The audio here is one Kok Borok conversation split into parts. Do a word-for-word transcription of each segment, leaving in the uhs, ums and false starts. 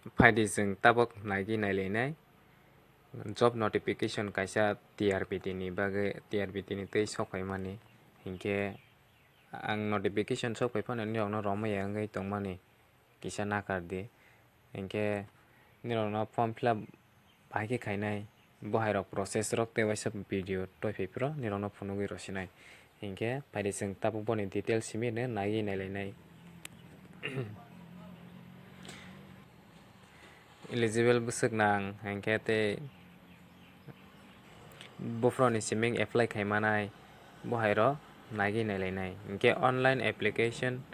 Phaidi chwng tabok naigwi nailainai. Job notification kaisa T R B T ni bagwi, T R B T ni twi sok phaimani. Hinkhe ang notification sok phai phano nirokno romwi ya wngwi tongmani kisa nakardi. Hinkhe nirokno form fill up bahai khe khainai, bo hai rok process rok tei waisa video toi phai phro nirokno phunugwi rw sinai. Hinkhe phaidi chwng tabuk boni details simi no naiwi nailainai. Eligible bwswk nang hinkhe tei buphuruni simi apply khai manai, bo hai rok naiwi nailainai. Hinkhe online application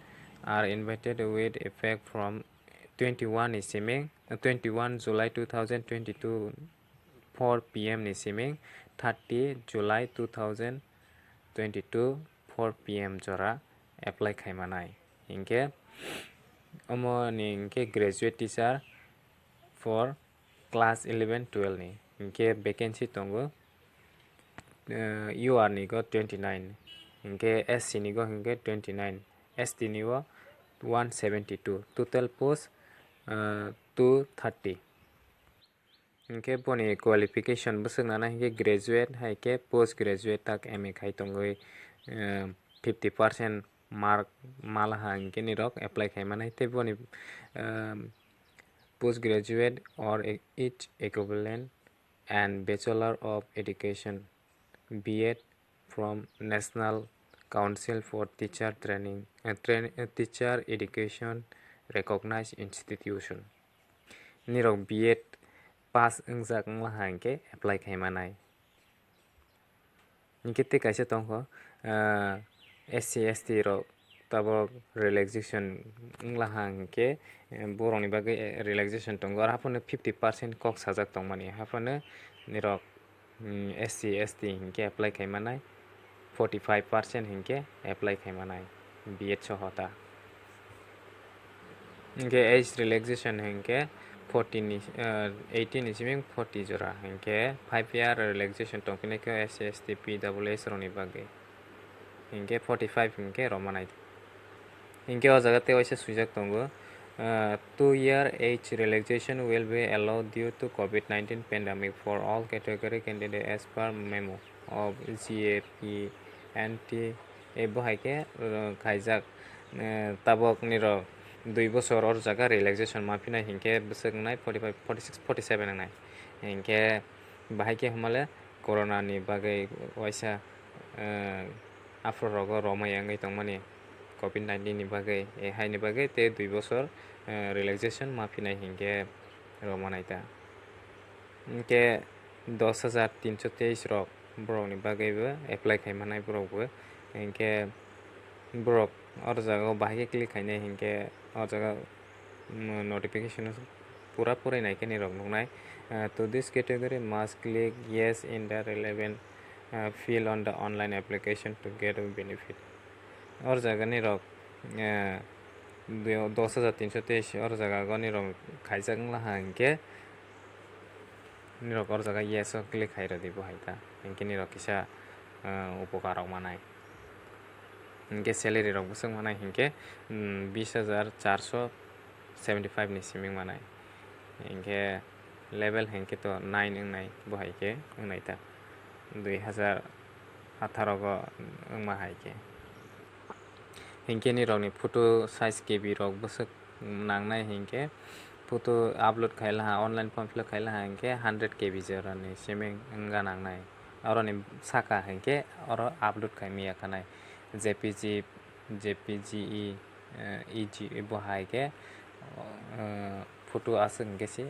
are invited with effect from twenty-one ni simi, twenty-one July two thousand twenty-two four P M ni simi thirty July two thousand twenty-two four P M jora apply khai manai. Hinkhe omo ni hinkhe graduate teacher for class eleven twelve ni hinkhe vacancy tongo, eh, U R ni go twenty-nine, hinkhe S C ni go hinkhe twenty-nine, S T ni go one seventy-two, total post, eh, two thirty. Hinkhe boni qualification bwswk nana hinkhe graduate hai khe post graduate tak M A khai tongwi, eh, fifty percent mark malaha hinkhe nirok apply khai manai tei boni, eh, post graduate or e-, its equivalent and Bachelor of Education, B Ed from National Council for Teacher Training, eh, Train-, eh, Teacher Education recognized institution. Nirok B Ed pass wngjak wnglaha hinkhe apply khai manai. Hinkhe tei kaisa tongkho, ah, S C S T rok tabok relaxation wnglaha hinkhe, eh, borokni bagwi, eh, relaxation tongo. Aro haphano fifty percent kok sajak tongmani. Haphano nirok, mm, S C S T hinkhe apply khai manai, forty five percent hinkhe apply khai manai B Ed soho ta. Hinkhe age relaxation hinkhe forty ni, eh, eighteen ni simi forty jora, hinkhe five year relaxation tongphinaikhe S C S T P W S rokni bagwi. Hinkhe forty five hinkhe rwmanai. Hinkhe o jaga tei waisa swijak tongo, eh, two year age relaxation will be allowed due to COVID nineteen pandemic for all category candidate as per memo of G A P N T A. Bo hai khe, eh, khaijak, eh, tabok nirok dui bosor or jaga relaxation ma phinai hinkhe bwswk wngnai forty five, forty six, forty seven wngnai. Hinkhe bahai khe hwnmale corona ni bagwi waisa, eh, aphuru rogo romwi wngwi tongmani COVID nineteen ni bagwi, eh, haini bagwi tei dui bosor, eh, relaxation ma phinai hinkhe romanaita. Hinkhe dos hajar tinso teis rok borokni bagwibo apply khai manai borokbo. Hinkhe borok oro jaga o bahai khe click khainai hinkhe o jaga, mm, notification o pura porai nai khe nirok nuknai. Ah, to this category must click yes in the relevant, ah, field on the online application to get a benefit. Oro jaga nirok, ah, dos hajar tinso teis oro jaga o nirok khaijak wnglaha hinkhe nirok oro jaga yes o click khai rwdi bo hai ta. Hinkhe nirok kisa, ah, upokar rok manai. Hinkhe salary rok bwswk manai hinkhe, mm, bis hajar charso seventy five ni simi manai. Hinkhe level hinkhe to nine wngnai, bo hai khe wngnai ta dui hajar atharo go wngma hai khe. Hinkhe nirokni photo size K B rok bwswk nangnai hinkhe photo upload khai laha, online form fill up khai laha hinkhe hundred K B jorani simi wngna nangnai. Oroni saka hinkhe oro upload khai miya khanai. J P G, J P G E, eh, E G bo hai khe, eh, photo aswk hinkhe se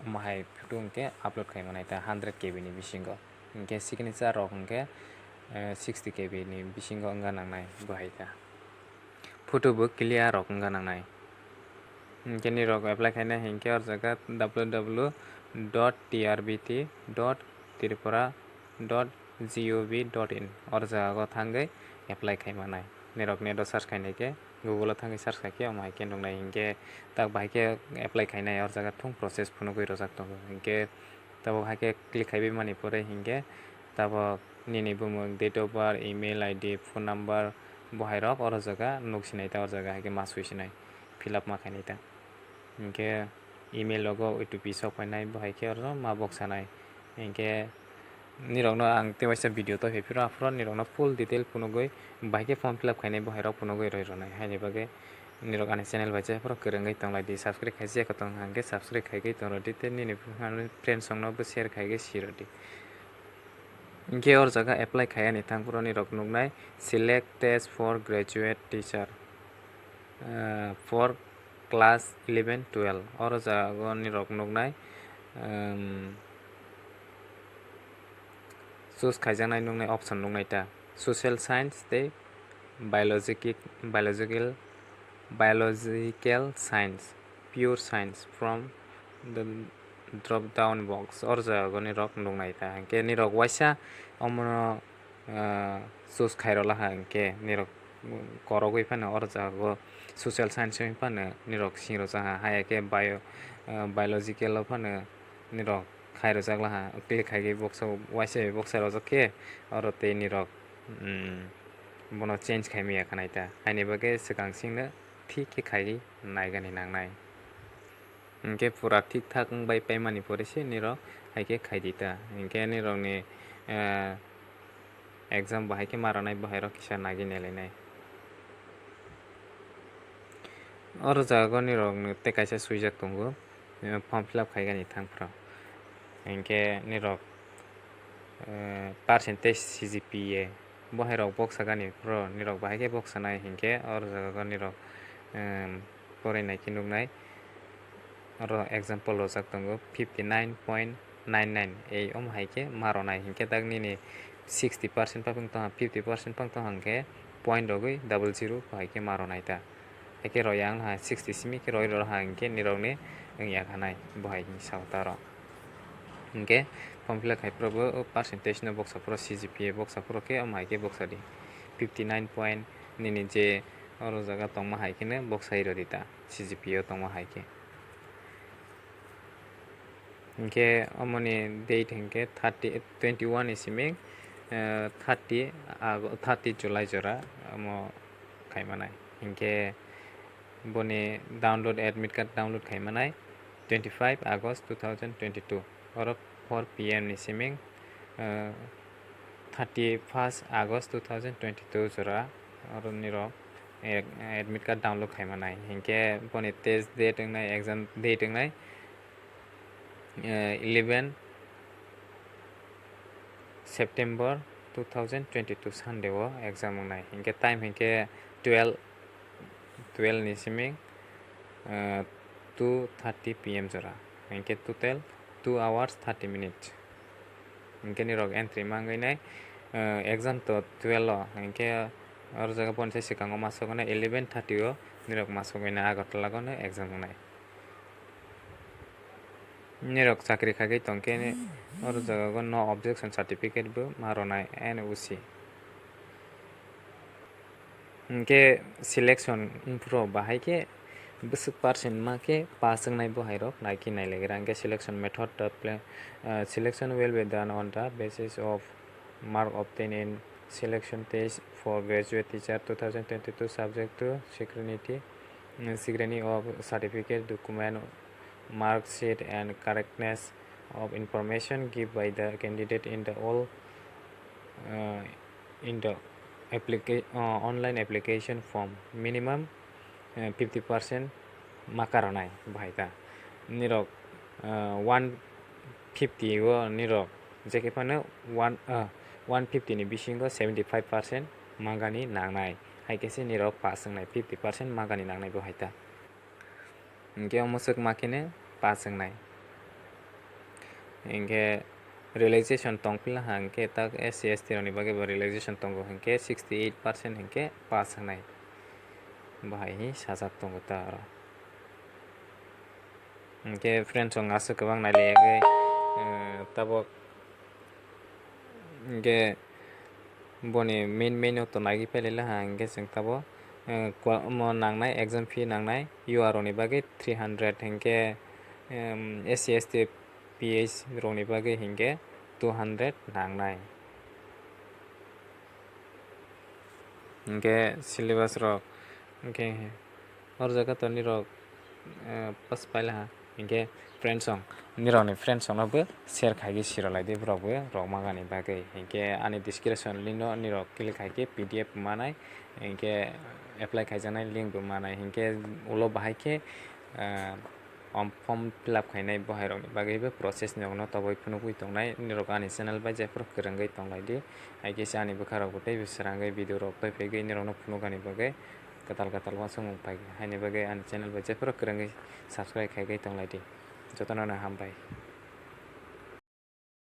omo hai photo hinkhe upload khai manai ta hundred K B ni bisingo. Hinkhe signature rok hinkhe, eh, sixty K B ni bisingo wngna nangnai bo hai ta. Photo bo clear rok wngna nangnai. Hinkhe nirok apply khaina hinkhe oro jaga W W W dot T R B T dot tripura dot G O V dot in oro jaga o thangwi apply khai manai. Nirok net o search khainai khe, Google o thangwi search khai khe omo hai khe nuknai hinkhe tak bahai khe apply khainai oro jaga thung process phunugwi rwjak tongo. Hinkhe tabuk hai khe click khaiwi mani pore hinkhe tabuk nini bumung, date of birth, email I D, phone number, bo hai rok oro jaga nuk sinai ta, oro jaga hai khe ma sui sinai, fill up ma khainai ta. Hinkhe email logo O T P sok painai, bo hai khe oro ma boksanai. Hinkhe nirokno ang tei waisa video tei phai phiro, aphuru nirokno full detail phunugwi bahai khe form fill up khainai, bo hai rok phunugwi roi rwnai. Haini bagwi nirok ani channel bai je phuru kwrwngwi tong lai di, subscribe khaijak tong hwnkhe subscribe khaiwi tong rw di, tei nini friends rokno bo share khaiwi si rw di. Hinkhe oro jaga apply khai ani thang phuru nirok nuknai, select test for graduate teacher, ah, for class eleven twelve. Oro jaga o nirok nuknai, um, choose khaijaknai nuknai option nuknai ta, social science tei biological, biological, biological science, pure science from the drop down box. Oro jaga o nirok nuknai ta, hinkhe nirok waisa omono, ah, choose khairok laha, hinkhe nirok korogwi phano oro jaga o social science wngwi phano nirok singrok jaha, haya khe bio-, ah, biological o phano nirok khairojak laha, click khaigwi boksa waisa bai boksa rojak khe oro tei nirok, um, bono change khaimaya khanai ta, haini bagwi swkang singno thik khe khaiwi naigani nangnai. Hinkhe pura thik thak wngbai paimani pore se nirok hai khe khai di ta. Hinkhe nirokni, eh, exam bo hai khe ma rwnai, bo hai rok kisa naiwi nailainai. Oro jaga o nirokno tei kaisa swijak tongo, eh, form fill up khaigani thang phuru. Hinkhe nirok, eh, percentage C G P A bo hai rok boksa gani phuru nirok bahai khe boksa nai, hinkhe oro jaga o nirok, em, porinai khe nuknai. Oro example rojak tongo fifty nine point nine nine, ei omo hai khe ma rwnai, hinkhe tak nini sixty percent phang tongkha, fifty percent phang tongkha hinkhe point rogwi double zero bo hai khe ma rwnai ta. Hai khe roi ang ha sixty simi khe roi rw ha hinkhe nirokni wngya khanai bo hai hinwi sao ta oro. Hinkhe form fill up khai phuru bo o percentage no boksa phuru C G P A boksa phuru khe omo hai khe boksa di. Fifty nine point nini je oro jaga tongma hai khe no boksa rw di ta, C G P A o tongma hai khe. Hinkhe omoni date hinkhe thirty, twenty one ni simi, eh, thirty Ago-, thirty July jora omo khaimanai. Hinkhe boni download, admit card download khaimanai twenty five August two thousand twenty two, oro four P M ni simi, eh, thirty first August two thousand twenty two jora oro nirok, eh, admit card download khaimanai. Hinkhe boni test date wngnai, exam date wngnai, eh, eleven September two thousand twenty two Sunday o exam wngnai. Hinkhe time hinkhe twelve, twelve ni simi, eh, two thirty P M jora. Hinkhe total two hours thirty minutes. Hinkhe nirok entry mangwi nai, eh, exam to twelve o, hinkhe oro jaga boni sai swkango ma soknai eleven thirty o nirok ma soknai Agartala gono exam wngnai. Nirok chakri khagwi tongkhe oro jaga o no objection certificate bo ma rwnai N O C. Hinkhe selection wngphuru bahai khe bwswk percent ma khe pass wngnai bo hai rok nai khe nai lai gra. Hinkhe selection method, uh, pla-, uh, selection will be done on the basis of mark obtained in selection test for graduate teacher two thousand twenty two subject to scrutiny, mm, scrutiny of certificate, document, mark sheet and correctness of information give by the candidate in the all, uh, in the applica-, uh, online application form. Minimum, uh, fifty percent ma karonai bahai ta. Nirok, uh, one fifty o nirok jekhe phano one, uh, one fifty ni bisingo seventy five percent mangani nangnai. Hai khe se nirok pass wngnai, fifty percent mangani nangnai bo hai ta. Hinkhe omo swk ma kheno pass wngnai. Hinkhe relaxation tong phila ha hinkhe tak S C S T rokni bagwi bo relaxation tongo hinkhe sixty eight percent hinkhe pass wngnai. Bo hai hi sajak tongo ta oro. Hinkhe friends rok aswk kwbang nailaiya khe, eh, tabuk hinkhe boni main main o to naigwi pailai laha hinkhe chwng tabuk, eh, kwa-, omo nangnai exam fee nangnai U R rokni bagwi three hundred hinkhe, em, S C S T P H rokni bagwi hinkhe two hundred nangnai. Hinkhe syllabus rok hinkhe oro jaga to nirok, eh, pass pailaha. Hinkhe friends song, nirokni friends songno bo share khaigwi sirolai di, borok bo rok mangani bagwi. Hinkhe ani description link no nirok click khaikhe P D F manai, hinkhe apply khaijaknai link bo manai. Hinkhe ulo bahai khe, ah, om form fill up khainai bohairokni bagwi bo process ni rokno toboi phunugwi tongnai. Nirok ani channel bai jephuru kwrwngwi tonglai di. Hai khe se ani bwkha rok bo teibo srangwi video rok tei phegwi nirokno phunukani bagwi kwtal kwtal uansukmung pai. Haini bagwi ani channel bai jephuru kwrwngwi subscribe khaigwi tonglai di. Jotono no hambai.